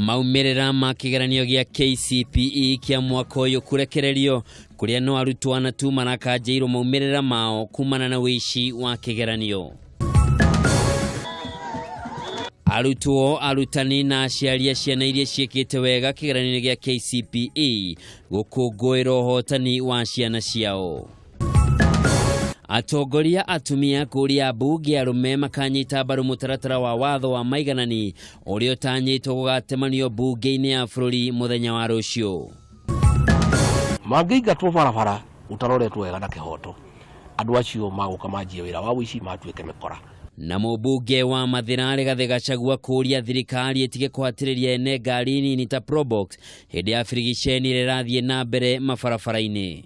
Maumĩrĩra ma kĩgeranio gĩa KCPE kĩa mwaka ũyũ kũrekererio kũrĩa no arutwo ana tu marakanjĩirwo maumĩrĩra mao kumana na ũici wa kĩgeranio. Arutwo, arutani na aciari a ciana iria ciĩkĩte wega kĩgeranio-inĩ gĩa KCPE gũkũngũĩra ũhotani wa ciana ciao. Atongoria atumia kũria ambunge arũme makanyita mbaru mũtaratara wa watho wa maiganani ũrĩa ũtanyĩtwo gũgatemanio mbunge-inĩ ya bũrũri mũthenya wa rũciũ. Mangĩingatwo barabara ũtaroretwo wega na kĩhoto, andũ acio magũka manjie wĩra wa ũici matuĩke mĩkora. Na mũmbunge wa Mathĩra Rigathĩ Gachagua kũria thirikari ĩtige kũhatĩrĩria ene ngari nini ta Probox hĩndĩ ya birigiceni ĩrĩa ĩrathiĩ na mbere mabarabara-inĩ.